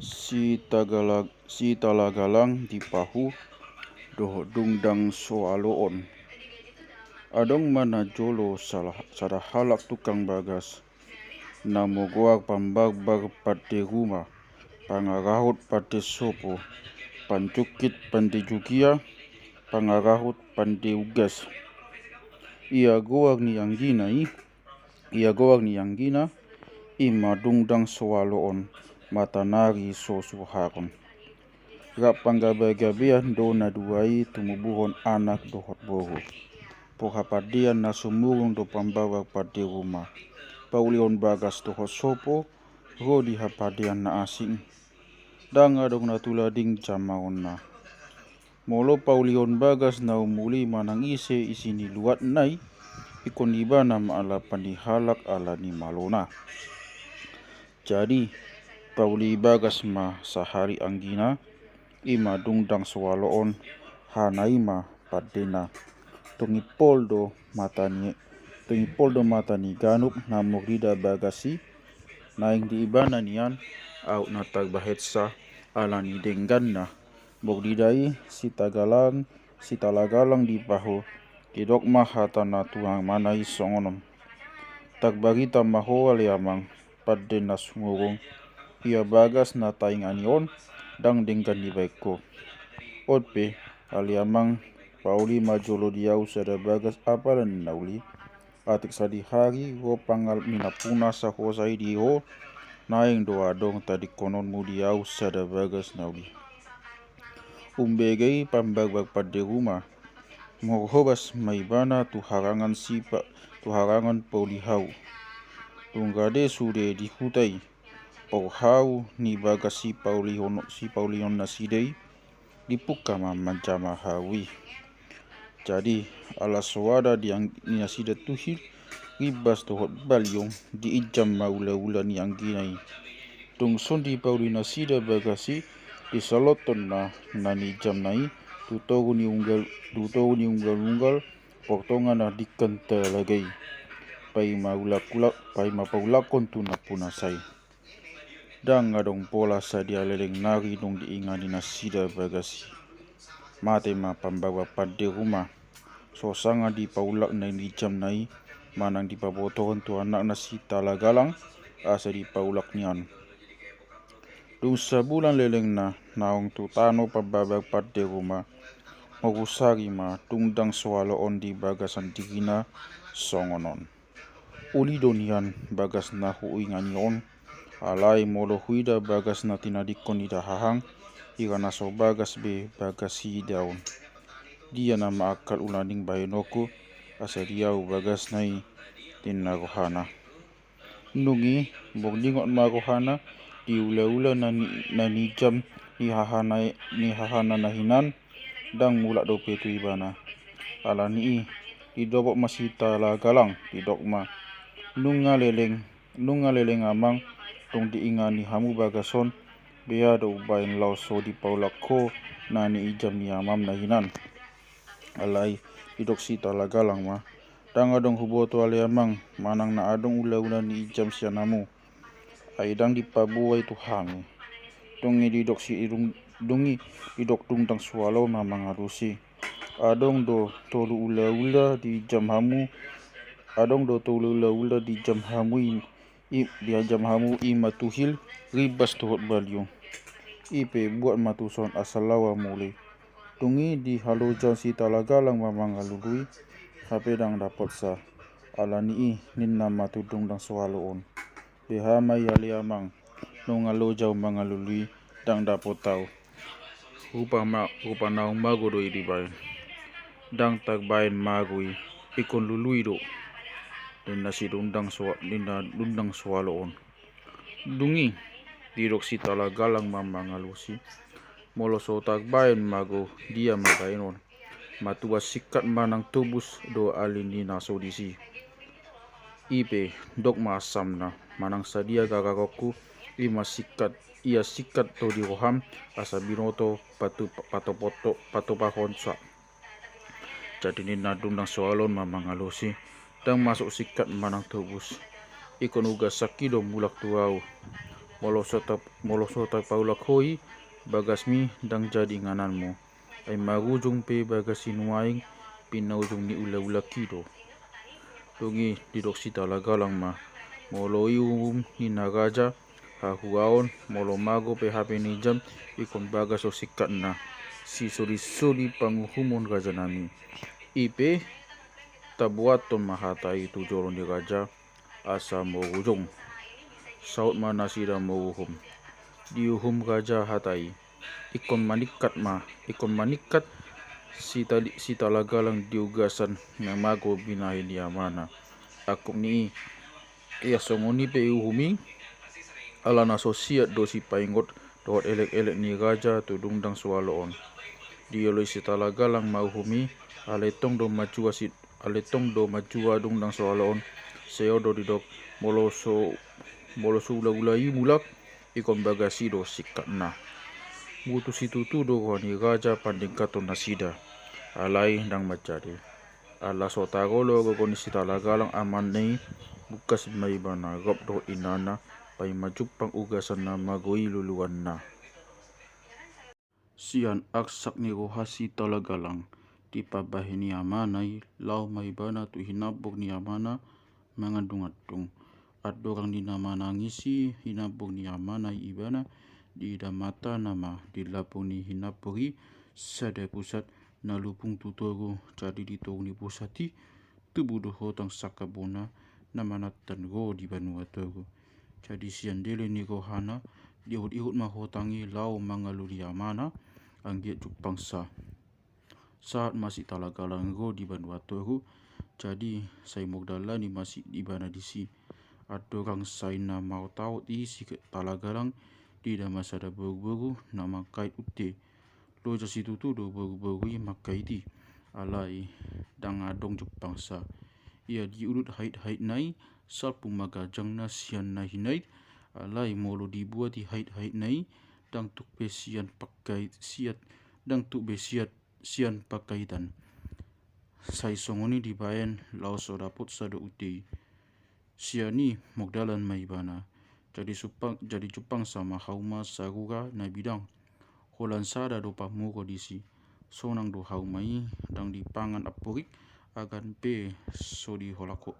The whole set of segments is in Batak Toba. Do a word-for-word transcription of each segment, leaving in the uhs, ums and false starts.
Sitagalag, Sitalagalang di Pahu dohot Dungdang Soaloon. Adong ma najolo salah, sada halak tukang bagas, na margoar Pambagbar Pande Ruma, Pangarahut Pande Sopo, Panjukit Pande Jugia, Pangarahut Pande Ugas. Ia goar ni anggina i, ia goar ni anggina i ma Dungdang Soaloon, matanari so suharon. Rap panggabagabean do na dua i tumubuhon anak dohot boru. Porhapandean na sumurung do Pambagbar Pande Ruma, paulihon bagas dohot sopo, ro di hapandean na asing. Ndang adong na tulading jamaonna. Molo paulihon bagas na umuli manang ise isi ni luatna i, ingkon ibana ma ala panihalak ala ni malona. Jadi, pauli bagas ma sahali anggina, i ma Dungdang Soaloon, hana i ma pandena. Tung impol do mata ni, tung impol do mata ni ganup na murdida bagas i, naeng di ibana nian aut na tarbahensa ala ni dengganna. Murdida i Sitagalang, Sitalagalang di Pahu, didok ma hata na tuamana i songon on. Tarbarita ma ho ale amang, pande na sumurung, ia bagas na taingani on, ndang denggan dibaen ho. On pe, ale amang, pauli ma jolo di ahu sada bagas apala ni na uli. Atik sadihari ro pangalap ni nampuna sahosa i di ho, naeng do adong tadingkononmu di ahu sada bagas na uli. Umbege i Pambagbar Pande Ruma, marhobas ma ibana tu harangan sipa, tu harangan pauli hau. Tung rade sude di huta i, porhau ni bagas sipaulihon, sipaulihon nasida i, dipungka ma manjama hau i. Jadi, ala soada di ang-, ni nasida tuhil, rimbas dohot baliong, diinjam ma ulaula ni anggina i. Tung son dipauli nasida bagas i, disalothon ma na niinjamna i tu toru ni unggal, tu toru ni unggal-unggal, portongan na dingkan talaga i. Paima ulak-ulak, paima paulakhon tu nampuna sa i. Ndang adong pola sadia leleng nari dung diingani nasida bagas i. Mate ma Pambagbar Pande Ruma. So sanga dipaulak na niinjamna i, manang dipabotohon tu anakna Sitalagalang, asa dipaulak nian. Dung sabulan lelengna naung tu tano Pambagbar Pande Ruma, marusari ma Dungdang Soaloon di bagasan dirina songon on. Uli do nian bagas na huingani on, alai molo huida bagas na tinadingkon ni dahahang, hira na so bagas be bagas i daon. Dia nama angkal ulaning bahenonku, asa di ahu bagasna i, ninna rohana. Dung i, mardingot ma rohana di ulaula na ni, na niinjam ni hahana, ni hahana na hinan, ndang mulak dope tu ibana. Alani i, didobot ma Sitalagalang, didok ma. Nunga leleng, nunga leleng amang, dung diingani hamu bagas on, bea do umbaen laos so dipaulak ho na niinjam ni amam na hinan. Alai, didok Sitalagalang ma. Ndang adong huboto ale amang, manang na adong ulaula niinjam sian hamu. Ai ndang dipaboa i tu hami. Dung i didok si dung, dung i didok Dungdang Soaloon ma mangalusi. Adong do tolu ulaula diinjam hamu, adong do tolu ulaula diinjam hamu i, i, diinjam hamu i ma tuhil, rimbas dohot baliong. I pe buat ma tuson asa laho muli. Dung i dihaloja Sitalagalang ma mangalului, hape ndang dapotsa. Alani i ninna ma tu Dungdang Soaloon. Beha ma i ale amang, nunga loja ahu mangalului, ndang dapot ahu. Rupa ma, rupa naung mago do i dibaen. Ndang tarbaen mago i, ingkon lului do. Ninna si Dungdang Soa, ninna Dungdang Soaloon. Dung i, didok Sitalagalang ma mangalusi. Molo so tarbaen mago dia ma baenon. Matua singkat manang tobus do ale ni na so disi. I pe, dok ma asamna, manang sadia gararonku, i ma singkat, ia singkat do di roham, asa binoto patu, patopoto, patupahonsa. Jadi ninna Dungdang Soaloon ma mangalusi, ndang masuk singkat manang tobus. Ingkon uga sangki do mulak tu ahu. Molo so tap-, molo so tapaulak ho i, bagasmi ndang jadi ingananmu. Ai marujung pe bagas i nuaeng, pinaujung ni ulaulak i do. Dung i didok si Talagalang ma, molo i uhum ni na raja, hahuaon, molo mago pe hape ni jam, ingkon bagas do singkatna. Sisodisodi panguhumon rajanami. I pe, tabuathon ma hata i tu jolo ni raja, asa marujung. Saut ma nasida maruhum. Diuhum raja hata i. Ingkon maningkat ma, ingkon maningkat si Tali-, si Talagalang di ugasan na mago binahen ni amana. Angkup ni i, ia songon i pe iuhum i, alana so siat do sipaingot dohot elek-elek ni raja tu dung ndang so alo on. Dioloi si Talagalang ma uhum i, alai tong do manjua si, alai tong do manjua dung ndang so alo on. Sai on do didok, molo so, molo so ulaula i mulak, ingkon bagas i do singkatna. Mutu situtu do roha ni raja paningkathon nasida. Alai ndang manjadi. Ala so tarolo gogo ni si Talagalang amana i, bungkas ma ibana rap dohot inana, paima jumpang ugasan na mago i luluanna. Sian arsak ni roha si Talagalang, dipambahen ni amana i, laho ma ibana tu hinambok ni amana, mangandungandung. Andorang di na manangisi hinambok ni amana i ibana, diida matana ma di lambung ni hinambok i sada pusat na lubung tu toru. Jadi di toru ni pusat i tubu do hotang sangkabona na manantan ro di banua toru. Jadi sian dele ni rohana, diihutihut ma hotang i laho mangalului amana anggiat jumpang sa. Sahat ma si Talagalang ro di banua toru, jadi sai mardalan i ma si ibana disi. Andorang sai na maotaot i si Talagalang, diida ma sada boruboru na mangkait unte. Loja situtu do boruboru i mangkait i, alai ndang adong jumpang sa. Ia diudut haithaitna i, salpu ma ganjangna sian na hinait, alai molo dibuati haithaitna i, ndang tuk be sian pangkait, siat, ndang tuk be siat sian pangkaitan. Sai songon i dibaen laos so dapotsa do unte i. Sian i mardalan ma ibana. Jadi jumpang, jadi jumpangsa ma hauma sarura na bidang. Holan sada do pamura disi. Sonang do hauma i, ndang dipangan amporik, agan pe so diholak ho-,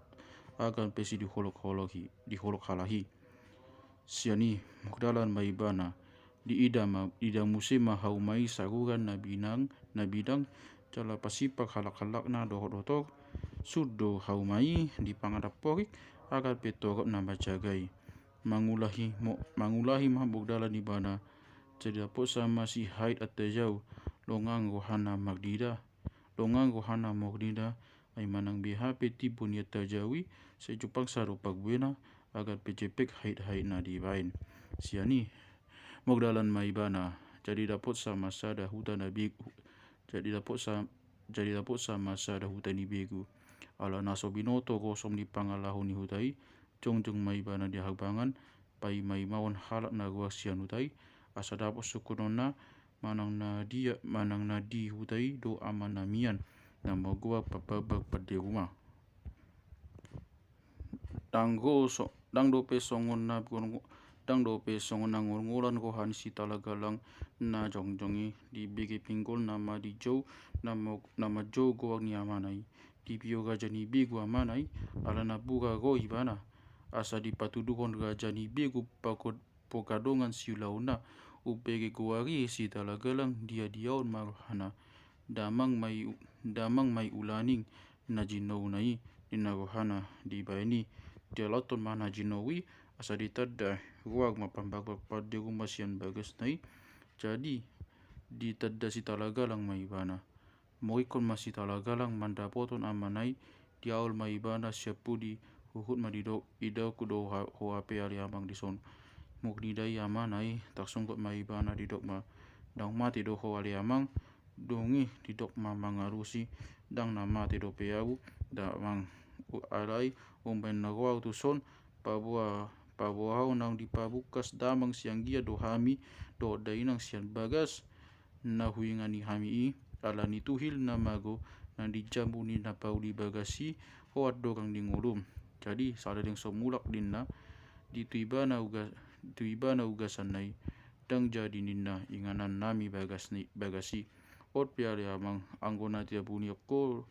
agan pe so diholokholok i, diholok halak i. Sian i mardalan ma ibana. Diida ma, diida muse ma hauma i sarura na bidang, na bidang, jala pasipak halakhalakna dohot dohot. Sun do hauma i dipangan amporik, agan pe torop na manjaga i. Mangulahi mo-, mangulahi ma mardalan ibana. Jadi dapotsa ma si hait antajau, longang rohana marnida. Longang rohana marnida, ai manang beha pe timbo ni antajau i, sai jumpangsa do parbuena, agan pe jempek haithaitna dibaen. Sian i mardalan ma ibana, jadi dapotsa ma sada huta na begu, jadi dapotsa, jadi dapotsa ma sada huta ni begu. Ala na so binoto gosom ni pangalaho ni huta i, jongjong ma ibana di habangan, paimaimaon halak na ruar sian huta i, asa dapot sungkunonna, manang na dia, manang na di huta i do amana mian na margoar parbabbar pande ruma. Ndang do so-, ndang dope songon na gon-, ndang dope songon na ngolngolan roha ni si Talagalang na jongjong i, dibege pinggol na madijou, na mo-, na manjou goar ni amana i. Dibio raja ni begu amana i, ala na bura ro ibana. Asa dipatuduhon raja ni begu pagod-, pogadongan siulaonna, umbege goar i si Talagalang diadiaon ma rohana. Damang ma i u-, damang ma i ulaning na jinouna i, ninna rohana dibaen i. Dialaothon ma na jinou i, asa ditanda goar ma pambabbar pande ruma sian bagasna i. Jadi ditanda si Talagalang ma ibana. Mangihut ma si Talagalang mandapothon amana i, diaol ma ibana sian pudi, huhut ma didok, idok do ha-, ho hape ale amang dison. Marnida i amana i, tarsonggot ma ibana didok ma, ndang mate do ho ale amang, dung i didok ma mangalusi, ndang na mate dope ahu, damang, u-, alai, umbahen na ro ahu tuson, paboa, paboa ahu naung dipabungkas damang sianggian do hami, dohot dainang sian bagas, na huingani hami i, ala ni tuhil na mago, na di jambu ni na pauli bagas i, ho andorang di ngolum. Jadi, saleleng so mulak ninna, di tu ibana uga-, tu ibana ugasanna i. Ndang jadi ninna inganan nami bagas ni bagas i. On pe ale amang, anggo na ditabuni ho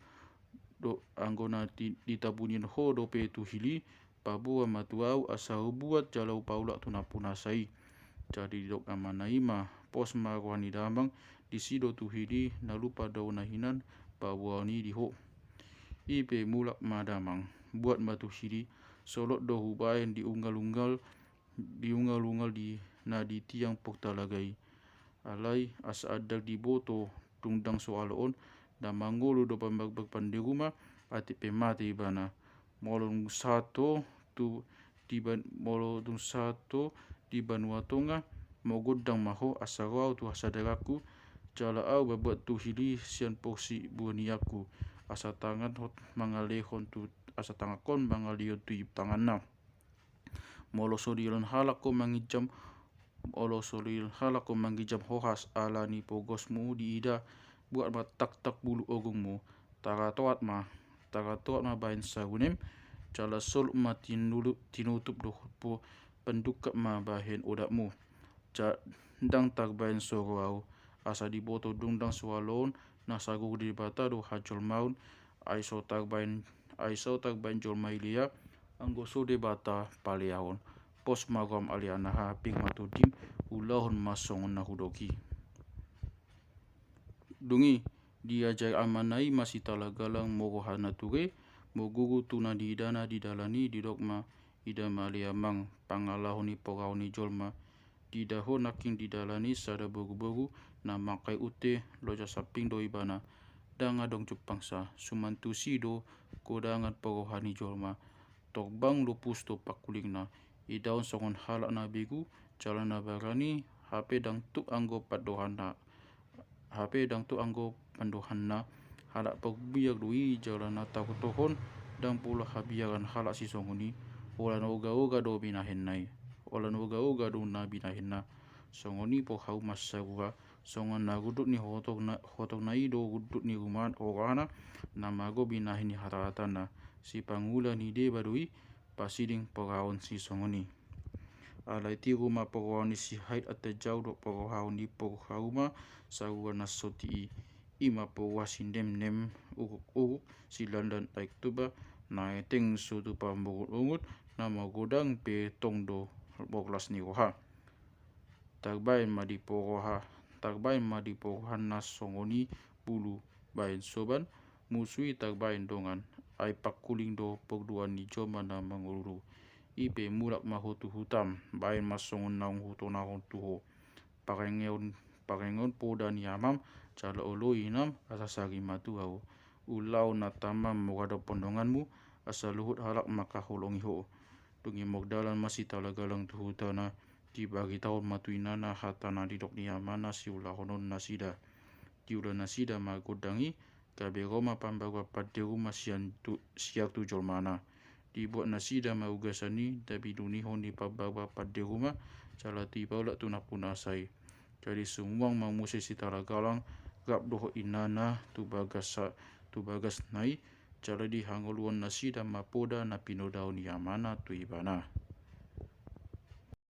do anggo na ditabuni ho dope tu hili, paboa ma tu au asa hubuat jala hupaulak tu nampunasa i. Jadi didok amana i ma, pos ma roha ni damang, disi do tu hili na lupa do au na hinan paboaon i di ho. I pe mulak ma damang, buat ma tu hili, solot do hubaen di unggal-unggal di unggal-unggal di na di tiang pok talaga i. Alai asa andang diboto dung ndang so alo on, na mangolu do pambagbag panderu ma, atik pe mate ibana. Molo dung sahat ho tu di ban molo dung sahat ho di banua tonga, mau gondang ma ho asa ro au tu hasadaranku, jala au mambuat tu hili sian porsi buanianku, asa tangan hot mangalehon tu asa tangan hot mangalehon tu tanganna. Molo so dilehon halak ho manginjam, molo so dilehon halak ho manginjam hohas ala ni pogosmu diida, buat ma taktak bulu ogungmu, taratoat ma, taratoat ma bahen sagunem, jala soluk ma tinulu, tinutup dohot po, pandungkap ma bahen odapmu. Ja, ndang tarbahen so ro au, asa diboto dung ndang so alo on, na sagogo Debata do hajolmaon, ai so tarbahen, ai so tarbahen jolma ilea, anggo so Debata paleahon. Pos ma roham ale anaha, pir ma tondim, ulahon ma songon na hudok i. Dung i, diajari amana i ma si Talagalang molo rohana ture, moguru tu na diidana di dalan i, didok ma, ida ma ale amang, pangalaho ni porao ni jolma. Diida ho nangkin di dalan i sada boruboru na mangkai unte, loja samping do ibana. Ndang adong jumpangsa, suman tusi do godangan poroha ni jolma. Torbang lupus do pangkulingna, idaon songon halak na begu, jala na barani, hape ndang tuk anggo pandohanna. Hape ndang tuk anggo pandohanna, halak parbiar do i jala na tarutohon, ndang pola habiaran halak sisongon i, holan oga-oga do binahenna i, holan oga-oga do na binahenna. Songon i pe hau mansarua, songon na rundut ni hotongna, hotongna i do rundut ni ruma rohana, na mago binahen ni hata-hatana, sipangula ni deba do i, pasiding poraon sisongon i. Alai tiru ma poroha ni si hait antajau dohot poroha ni poroha uma sarua na sotik i. I ma poroha si nemnem uruk-uruk si landan aek tuba na eteng so tupa mongut-ongut na magodang pe tong do borlas ni roha. Tarbaen ma di poroha, tarbaen ma di porohanna songon i bulu baen soban, musu i tarbaen dongan, ai pangkuling do porduan ni jolma na mangolu. I pe mulak ma ho tu hutam, baen ma songon naung hutonahon tu ho. Parengeon, parengeon poda ni amam, jala oloi inam, asa sari ma tu ahu. Ulaon na tama mora dohot donganmu, asa luhut halak mangkaholongi ho. Dung i mardalan ma si Talagalang tu hutana, dibaritahon ma tu inana hata na nidok ni amana siulahonon nasida. Diula nasida ma gondang i, gabe ro ma pambaruan pande ruma sian tu, siar tu jolmana. Dibuat nasida ma ugasan i, na binunihon ni pambaruan pande ruma, jala dipaulak tu nampunasa i. Jadi sumuang ma muse si Talagalang, rap dohot inana, tu bagas sa, tu bagasna i, jala dihangoluhon nasida ma poda na pinodaon ni amana tu ibana.